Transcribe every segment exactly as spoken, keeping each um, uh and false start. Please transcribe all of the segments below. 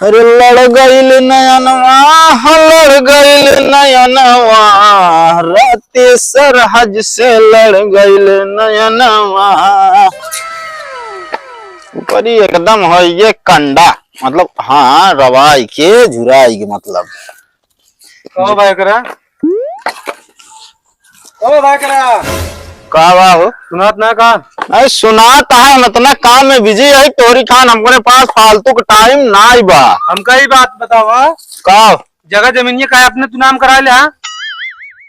अरे लड़ गइल नयनवा, लड़ गइल नयनवा, राते सरहज से लड़ गइल नयनवा। ऊपरी एकदम है ये कंडा, मतलब हाँ, रवाई के झुराई के मतलब। कहो भाई करा। ओ भाई करा। का बा हो? सुनात ना का? अरे सुनात है, हम इतना काम में बिजी है, तोरी खान हमरे पास फालतू का टाइम नाई बा। हमका ही बात बतावा। का? जगह जमीनिया का अपने तू नाम करा ले, हाँ?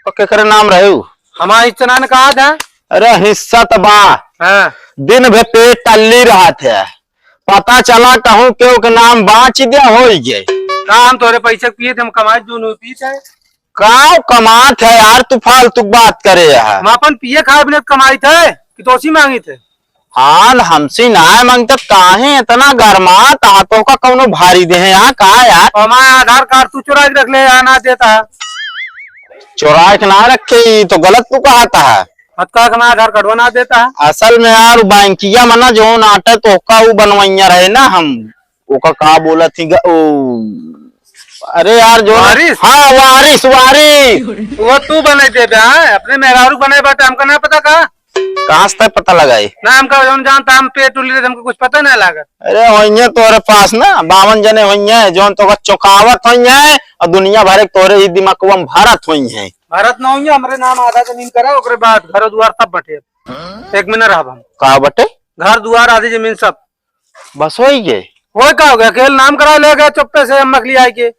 तो केकरे नाम रहे उ? हमारा हिस्सा ना कहा था। अरे हिस्सा तो बा। हाँ। दिन भर पेट टल्ली रहत है, पता चला कहूँ केहू के नाम बाँच गया होई गए। का हम तोरे पैसे पिए थे, हम कमाई दोनों पीत है। का कमात है यार, तू फालतू बात करे है। हम अपन पिए खाए बिना कमाई थे कि तोसी मांगी थे? हाँ, हमसे ना मांगते, काहे इतना गरमात? आ तो का कौनो भारी दे है यहाँ का यार? हमारा आधार कार्ड तू चुरा के रख ले, यहाँ ना देता है। चुरा के ना रखे, ई तो गलत तू कहता है। मत कहा कि हमारा आधार कार्डवा ना देता है। असल में यार, बैंकिया में ना जौन आटे तो का उ बनवैया रहे ना हम, ओका का बोलत ही ग-, ओ, अरे यार, जो वारिस? हाँ, वारिस, वारिस। वो तू बने देबे, हाँ? अपने मेहरारू बने बाटे, हमका ना पता का? कहाँ से पता लगाई? ना, हमका जौन जानता, हम पेट उली रहे, हमको कुछ पता ना लागत। अरे, होइये तोरे पास ना, बावन जने होइये, जौन तोका चौंकावत होइये, और दुनिया भर के तोरे ही दिमागवा में भरत होइये। भरत ना होइये, हमरे नाम आधा जमीन करा, ओकरे बाद घर दुआर सब बटे। एक में ना रहब हम। का बटे? घर दुआर आधी जमीन सब। बस होई गे? होई का हो गया? अकेल नाम करा ले गए चुप्पे से अम्मा के लिए आए के।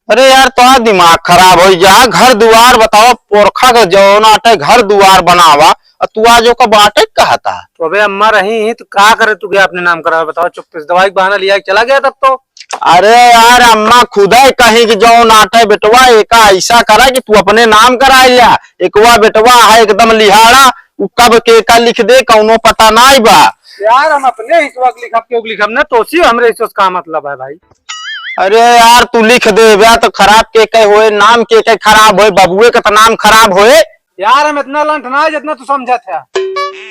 अरे यार, तोहार दिमाग खराब होई जा। घर दुआर बतावा, पोरखा के जौन आटे घर दुआर बनावा, और तू आज ओका बाटे कहता। तो अबे अम्मा रही ही तो का करे तू गया अपने नाम करा बतावा चुप्पे से। दवाई के बहाना लिया के चला गया तब तो। अरे यार, अम्मा खुदे कही कि जौन आटे बेटवा एका ऐसा करा कि तू अपने नाम करा लिया। एकवा बेटवा है एकदम लिहाड़ा, उ कब के का लिख दे, कौनो पता नाई बा। यार, हम अपने हिस्सा के लिखब, केहू के लिखब ना, तोसी हमरे हिस्सा से का मतलब है भाई? अरे यार, तू लिख देबे तो खराब के के होए, नाम के के खराब होए, बबुए के तो नाम खराब होए। यार, हम इतना लंठ ना है जितना तू समझत है।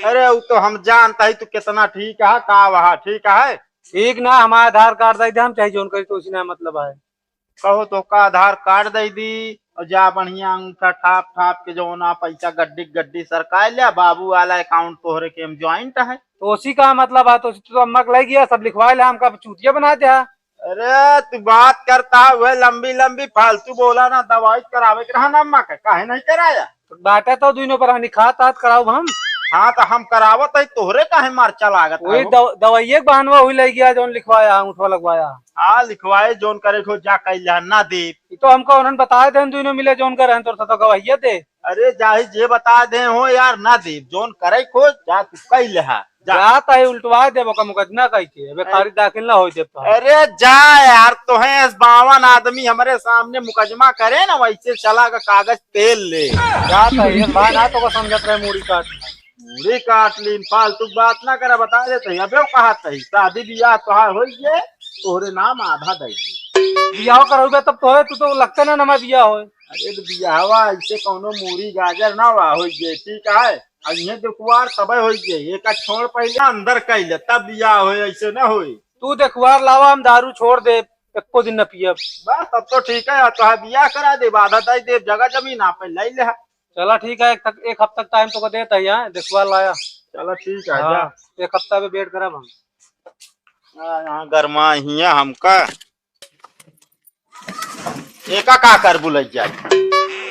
अरे, उ तो हम जानता ही तू कितना ठीक है, का वहा ठीक है। ठीक ना, हमारा आधार कार्ड दे दे, हम चाहे जौन करी तोसी ना मतलब है। कहो तो का आधार कार्ड दे दी और जा बढ़िया अंगूठा ठाप ठाप के जौन आ पैसा गड्डी गड्डी सरकाए लिया, बाबू वाला अकाउंट तोहरे के में ज्वाइंट है। तो उसी का मतलब है, तो उसी तो अम्मा के ले गया, सब लिखवा ले, हमका चूतिया बना दे। अरे तू बात करता है वह लंबी लंबी, फालतू बोला ना, दवाई करावे के रहा ना अम्मा का, काहे नहीं कराया? तो बाटे तो दुइनो पर हनी खात आत कराऊ हम। हाँ तो हम करावत है, तोहरे काहे मार चला लागत वही है? दव-, दवाइये के बहानवा हुई ले गया, जौन लिखवाया, अंगूठवा लगवाया। हाँ, लिखवाए जौन करे खो जा कइले हा, ना देब। ई तो हमका उन्हन बताए देन, दुइनो मिले जौन करे हैं, तोर तो गवाहिया दे। अरे जाहि जे बता दे हो यार, ना देब, जौन करे खो जा तू कइले हा, जा। जा ताई उल्टवा देब ओका मुकदमा कइ के, अबे अरे। खारिज दाखिल ना होई देब तो। अरे जा यार, तोहे इस बावन आदमी हमरे सामने मुकदमा करे ना, वैसे चला का कागज तेल ले। जा ताई, ये बात ना तो को समझत रहे मूड़ी काट। मूड़ी काट लीन, फालतू बात ना करा, बता देत ही। अबे वो कहत ही, शादी बियाह तोहार होई गए, तोहरे नाम आधा दे दी। बियाह करौबे तब तोहरे, तू तो लगते ना नमा बियाह होए। अरे तो बियाहवा ऐसे कौनो मूड़ी गाजर ना हुआ, होई गए, ठीक है। अब ये दुखवार तबे होई गए, एक छोड़ पहले अंदर कैले, तब बियाह होए, ऐसे ना होए। तू देखवार लावा, हम दारू छोड़ दे, एको दिन न पियब। बस तब तो ठीक है, तोहार बियाह करा देब, आधा दे देब, जगह जमीन आप ले ले। चला ठीक है, एक तक, एक हफ्ता टाइम तो को देता ही है, देखवार लाया। चला ठीक है, हाँ, जा। एक हफ्ता में वेट करब हम। आ, यहाँ गरमा हिया हमका। एका का कर बुलई जाए?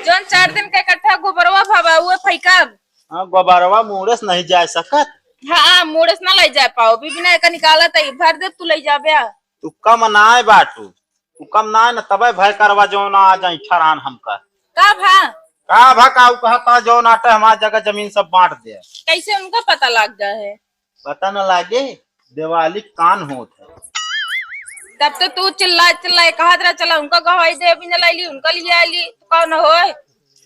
जौन चार दिन के इकट्ठा गोबरवा भवा, उहे फैकब। हाँ, गोबरवा मुड़े से नहीं जाए सकत। हाँ, मुड़े से ना ले जाए पाओ, भी बिना एका निकालत है, भर दे तू ले जाबे। तू कम नाय बाटू, तू कम नाय न, तबे भय करवा जौन आ जाई ठरान हमका। का भा? का भा का उ कहता जौन आटे हमार जगह जमीन सब बांट दे। कैसे उनका पता लग जा है? पता न लागे, दिवाली कान होत है। तब तो तू चिल्ला चिल्ला कहत रहा, चला उनका गवाही दे भी न लैली, उनका लिए आली, तो का न होए?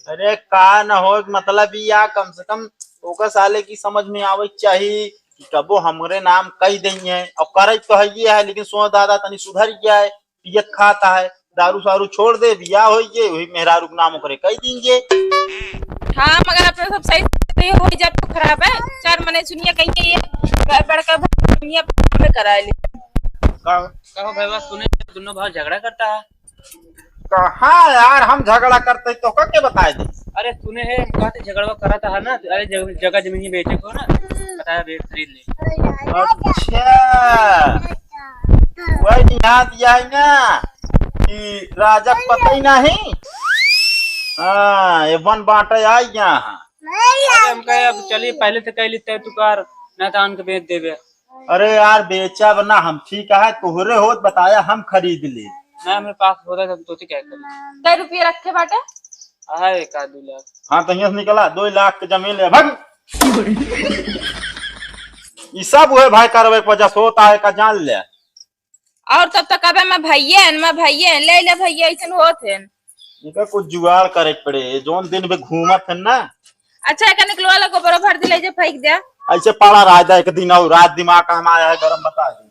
अरे का न होए, मतलब ई या कम से कम ओकर साले की समझ में आवे के चाही कि कबो हमरे नाम कई देंगे और करे तो है ये है, लेकिन सो दादा तनी सुधर गया है, पियत खाता है, दारू सारू छोड़ दे, बियाह होई गए, वही मेहरारू के नाम ओकरे कई दीन जे। हाँ, मगर अपने सब सही, सही होई जब तो खराब है। चार मने सुनिए कहिए ये बड़का भाई दुनिया पे करा ले। का? कहो भैया, सुने दोनों भाई झगड़ा करता है। कहाँ यार हम झगड़ा करते, तोका के बताए दे? अरे सुने है, हम कहते झगड़वा करता है ना, अरे जग-, जगह जमीन ही बेचे को ना, बताया बेच खरीद ले। अच्छा, वही याद दिया है ना कि राजा के पता ही नहीं। हाँ, ये वन बांटे आई यहाँ। अरे हम कहे अब चलिए पहले से कह लेते हैं तू कर, ना तो आन के बेच देवे। अरे यार बेचब ना हम, ठीक है, तोहरे होत बताया हम खरीद ले। ना हमरे पास होता तो तोते क्या करी? कै रुपया रखे बाटे? है एक आध दो लाख। हाँ तो यहाँ से निकला, दो लाख के जमीन ले भाग। ई सब हुए भाई कार्रवाई के वजह से होता है का जान ले। और तब तक अबे मैं भैया हन, मैं भैया हन, ले ले भैया, ऐसन होत हन। इनका कुछ जुगाड़ करे के पड़े, जौन दिन में घूमत है ना। अच्छा, एका निकलवा ला, गोबरो भर दे, ले जा फेंक दे। ऐसे पड़ा रह जा एक दिन और, रात दिमाग का हमारा है गरम, बता दे।